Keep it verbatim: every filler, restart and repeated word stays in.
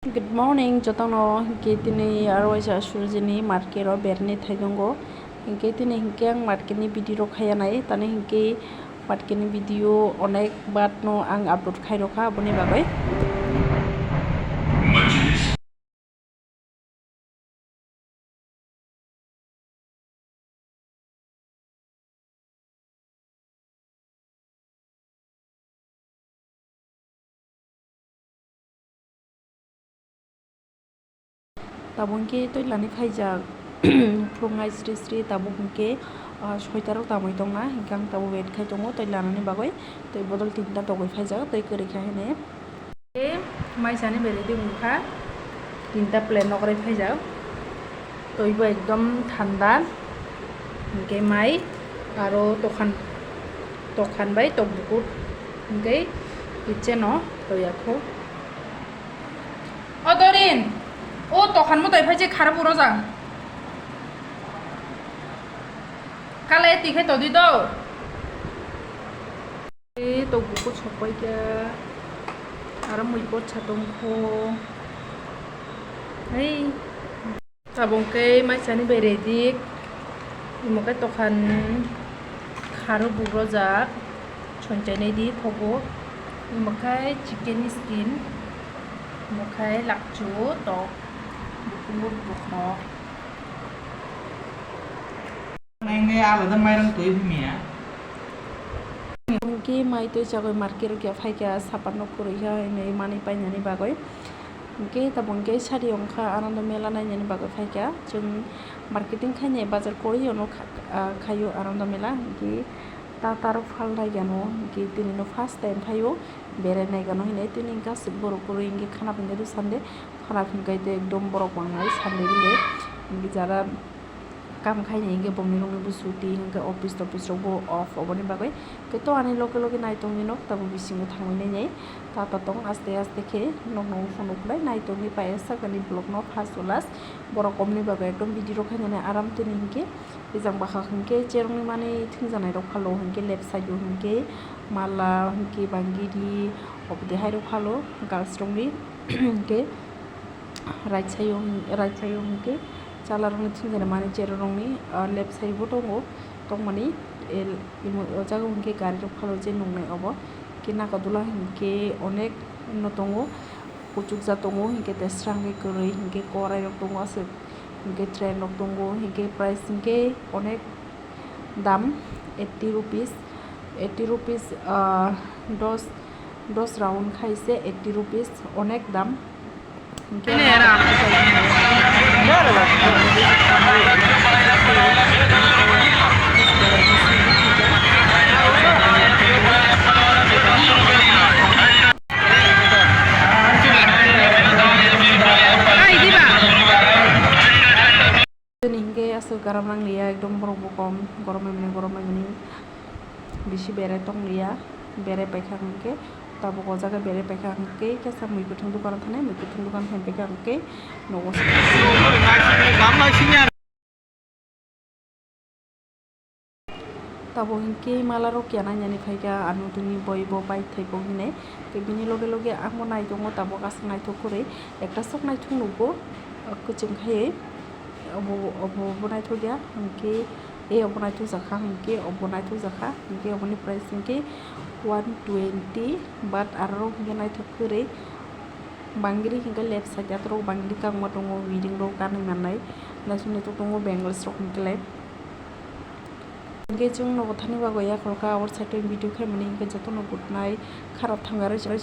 Good morning, jotono. Hinkhe tini aro waisa Surjini market o berni thai tongo. Hinkhe tini hinkhe ang market ni video rok khaya nai, tani hinkhe market ni video onek bat no ang upload khai rokha, aboni bagwi. Tabuk hinkhe twi lani phaijak, phuluknai sri sri, tabuk hinkhe, ah, soita rok tamwi tongna, hinkhe ang tabuk wait khai tongo twi lanani bagwi, twi bodol tinta togwi phaijak, twi kwrwi kha hinwi. Tei mai sani bere di wngkha, tinta plate nokrai phaijak, twi bo ekdom thanda, hinkhe mai aro tokhan, tokhan bai tok bukur, hinkhe kitchen o toya kho. O Dorin, o tokhan mwtai phai se khara buro ja. Kale ti khe todi do. E to buku chopai kya. Aro mui pot cha tong kho. Hei. Tabuk khe mai sani bere dik. Imo khe tokhan kharo buro jak. Chonchai nai di thogo. Imo khe chicken skin. Imo khe lakchu tok. Buku bukhok. Nang ne alada mairang twi himya. Hinkhe mai twi chagwi market rok ya phaikha sapan no kwrwi kha hinwi manwi painani bagwi. Hinkhe tabuk hinkhe sari wngkha Anando Mela nainani bagwi phaikha. Chwng marketing khainai bazar kwrwi ono kha-, ah, khaio Anando Mela. Hinkhe ta taro phalnai gano hinkhe tini no first time phaio berai nai gano hinwi tini hinkhe aswk borok kwrwi hinkhe khana phai khe Sunday khana phai khe ekdom borok bangnai Sunday bile hinkhe jara. Kam khaini hinkhe bongni rokni bo chuti hinkhe office topis rok bo off oboni bagwi. Khe to ani loge loge naitongni nok tabuk bisingo thangwi nainai. Tata tong aste aste khe nokno phunuk lai naitongni paiya sakani vlog no first to last. Borok komni bagwi ekdom video rok khainani aram tini hinkhe ejang bwkhak hinkhe cherokni manwi thwngjanai rok phalo hinkhe left side o hinkhe mala hinkhe bangiri oboni hai rok phalo girls rokni hinkhe. Right side o, right side o hinkhe chwla rokni thwngjanani mani cherok rokni, ah, left side bo tongo, tongmani el-, imo, o jaga o hinkhe gari rok phalo je nuknai obo. Hinkhe nagadula hinkhe onek no tongo, kuchukjak tongo, hinkhe tei srangwi kwrwi hinkhe korai rok tongo aswk, hinkhe train rok tongo, hinkhe price hinkhe onek dam, eighty rupees, eighty rupees, ah, dos, dos round khai se eighty rupees, onek dam. Hinkhe Chini hinkhe aswk garam nang liya, ekdom borok bo kom, gorom bai mani, gorom bai mani bisi berai tong liya, berai paikha hinkhe, tabuk o jaga berai paikha hinkhe, kesa mui kwthwng dukano thanai, mui kwthwng dukan phaikha hinkhe, nogo. Tabuk hinkhe mala rok ya nainani phaikha, ano tini boi bo pai thaibo hinwi. Tei bini loge loge ang bo nai tongo, tabuk aswk naithok kwrwi, ekta sok naithok nugo, kwchwng khai obo, obo, obo naithok ya, hinkhe tei obo naithok jakha, hinkhe obo naithok jakha, hinkhe oboni price hinkhe one twenty, but aro hinkhe naithok kwrwi. Bangiri hinkhe left side atorok bangiri kangma tongo, wedding rok kanwi mannai, naising naithok tongo bangles rok hinkhe lai. Hinkhe chwng nogo thani bagwi yakhorkha, aboni side o video khaimani hinkhe jotono good night, kharap thangwi rw.